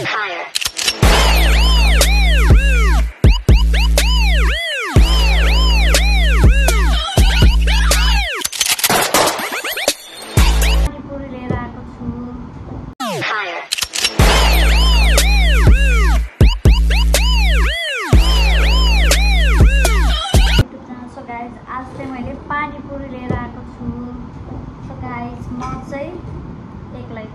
Empire. आज चाहिँ मैले पानीपुरी लिएर आएको छु। सो गाइस म चाहिँ एक्लै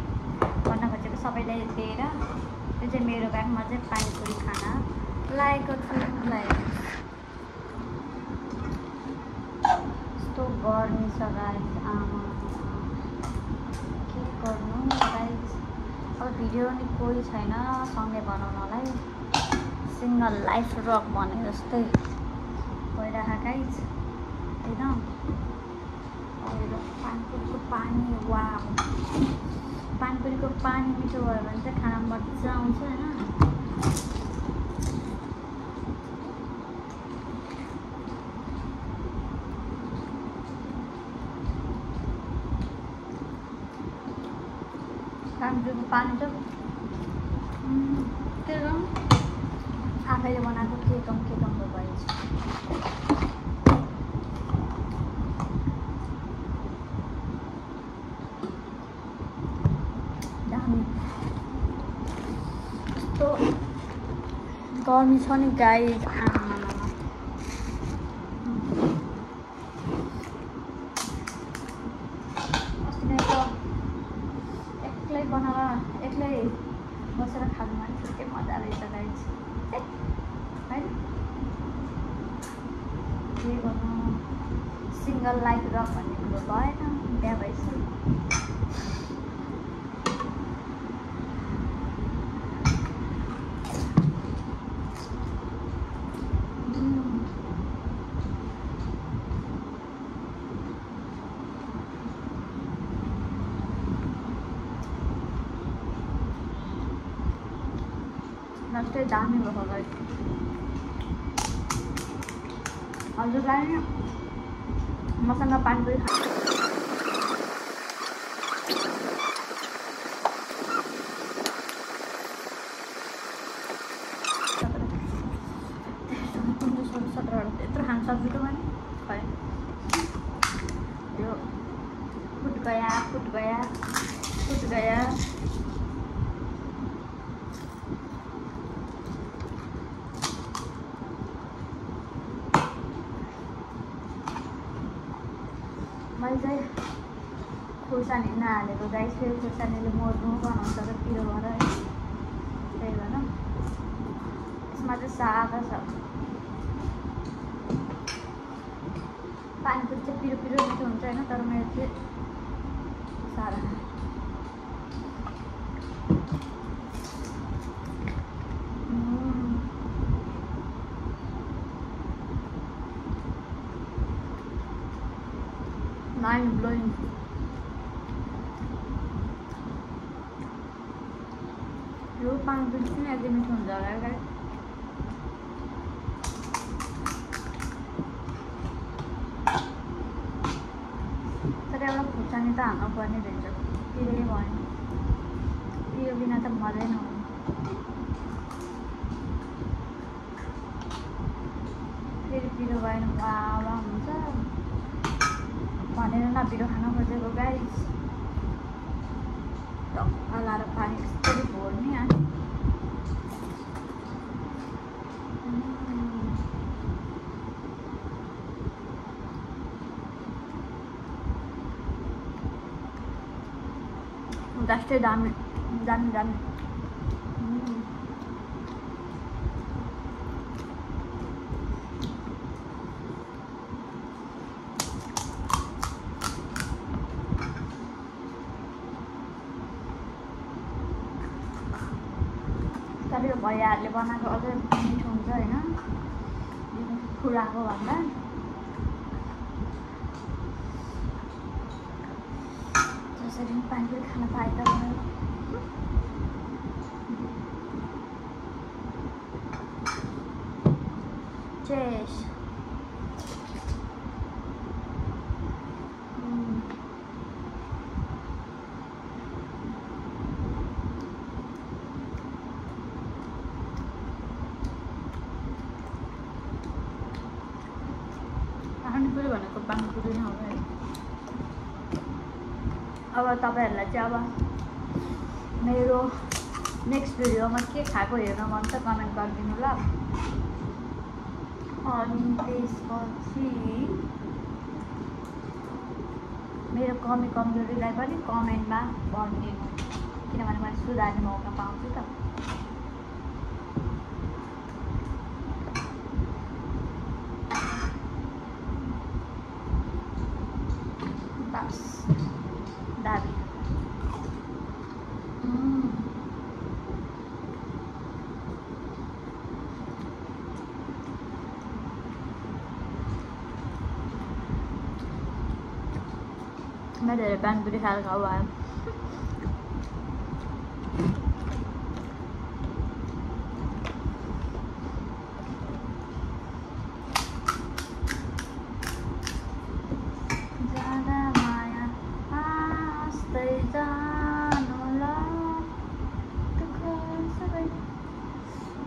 भन्न खोजेको सबैलाई दिएर यो चाहिँ मेरो ब्याग, म चाहिँ पानीपुरी खान लागेको छु। यस्तो गर्मी छ गाइस, आमा के गर्नु गाइस। अब भिडियो नि कोही छैन सँगै बनाउनलाई, सिंगल लाइफ रक भने जस्तै भइरहेको गाइस होइन। पानीपुरीको पानी, वा पानीपुरीको पानी मिठो भयो भने चाहिँ खाना मजा आउँछ होइन। पानीपुरीको पानी चाहिँ के गर्नु, आफैले बनाएको के कम भएछ। तो गर्मी छ नि गाइस, अस्ति नै त एक्लै बनाएर एक्लै बसेर खानु मन के मजा रहेछ गाइस होइन। के गर्नु, सिंगल लाइफ रक भन्ने कुरो भएन, बिहा भएपछि। नष्टै दामी भएको गाइस। हजुरलाई मसँग पानीपुरी यत्रो खान सक्दिनँ भने खै यो फुट गया। मैले चाहिँ खुर्सानी नहालेको गाइस, फेरि खुर्सानीले मर्नु बनाउँछ र पिरो भएर है, त्यही भएर यसमा चाहिँ सादा छ। पानीपुरी चाहिँ पिरो मिठो हुन्छ होइन, तर मेरो चाहिँ सादा। Mind blowing. यो पानीपुरी चाहिँ एकदम मिठो हुन्छ होला गाइस। तर एउटा खुर्सानी त हाल्नु पर्ने रहेछ, पिरो भएन, पिरो बिना त मजै नहुने। फेरि पिरो भएन वा हुन्छ भनेर नपिरो खान खोजेको गाइस। टक्क लाएर पानी यसरी भर्ने अनि जस्तै दामी। तर यो भैयाहरूले बनाएको अझै मिठो हुन्छ होइन, खुराको भन्दा। जसरी पानीपुरी खान पाए त चेस। हालको पानीपुरी नै हो है। अब तपाईहरुलाई चाहिँ अब मेरो नेक्स्ट भिडियोमा के खाएको हेर्न मन छ कमेन्ट गरिदिनु ल। अनि त्यसपछि मेरो कमी कमजोरीलाई पनि कमेन्टमा भनिदिनु, किनभने मैले सुधार्ने मौका पाउँछु त। बस दाबी मैं धेरै पानीपुरी खाएर खाऊ आयो। ज्यादा माया हाँस्दै जानुला दुःख सबै।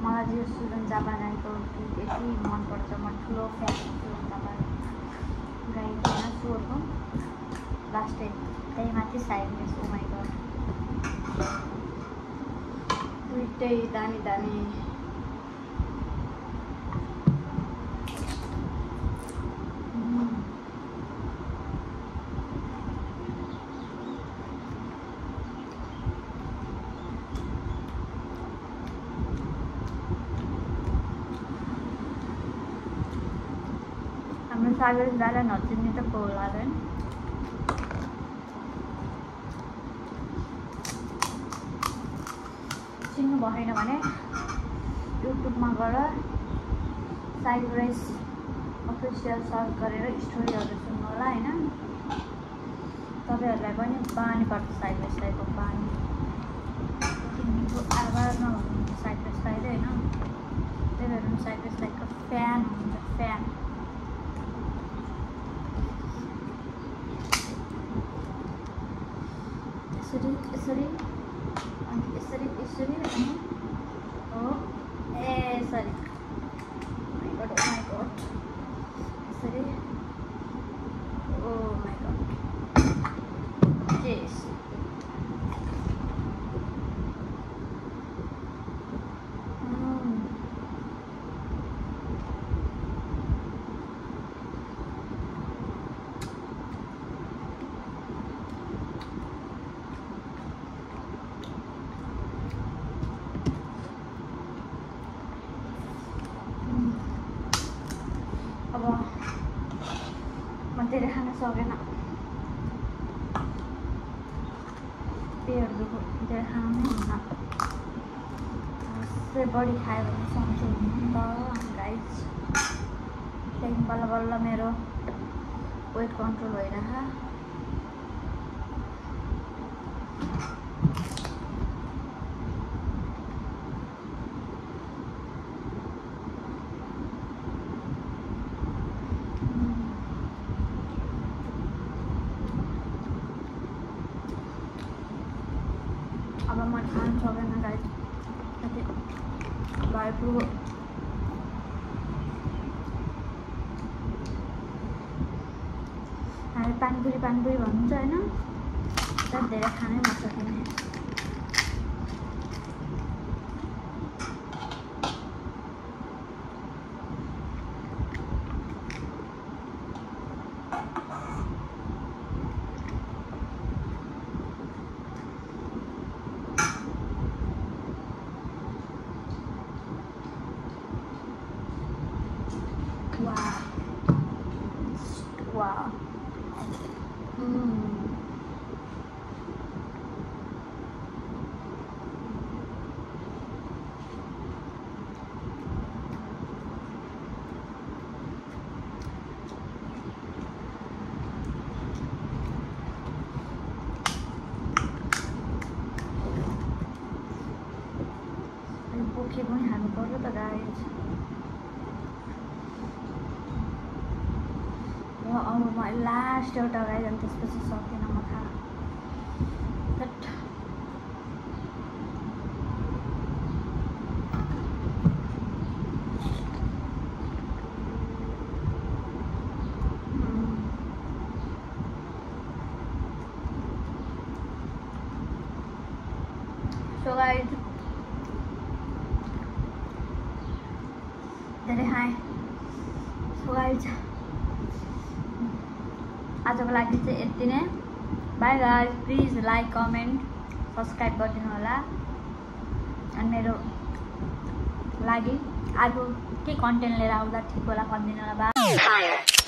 मलाई चाहिँ सुजन जापा गाईको गीत यति मनपर्छ, म ठुलो फ्यान छु सुजन जापा गाईको स्वरको। लास्ट टाइम त्यही माथि साइडनेस। ओ माई गड दुइटै दामी दामी। हाम्रो सागर दादा नचिन्ने त को होला र चिन्नु भएन भने युट्युबमा गएर साइग्रेस अफिसियल सर्च गरेर स्टोरीहरू सुन्नु होला हैन। तपाईहरुलाई पनि बानी पर्छ साइग्रेस दाइको बानी। तिमीको आवाज नहुनुहुन्छ साइग्रेस दाइ हैन, त्यही भएर साइग्रेस दाइको फ्यान हुन्छ फ्यान। यसरी यसरी अनि यसरी यसरी हो यसरी। माई गड यसरी। ओ माई गड यस। अब म धेरै खान सकेन, पेट दुख्यो, धेरै खानु नै हुन्न। यसै बढी खायो भने सन्चो हुनु नि त गाइज। त्यहाँदेखि बल्ल बल्ल मेरो वेट कन्ट्रोल भइरह। अब म खानु सकेन गाइज, कति भइपुग्यो। हामी पानीपुरी पानीपुरी भन्नुहुन्छ होइन, तर धेरै खानै नसकिने। Wow. पोखे पनि हाल्नु पर्यो त गाइज। अब म लास्ट एउटा गाइज, अनि त्यसपछि सकिनँ म खा। सो गाइस धेरै खाएँ। सो गाइस आजको लागि चाहिँ यति नै। By guys, please like comment subscribe गरिदिनु होला अनि मेरो लागि अर्को के कन्टेन्ट लिएर आउँदा ठिक होला भनिदिनु होला। बाई।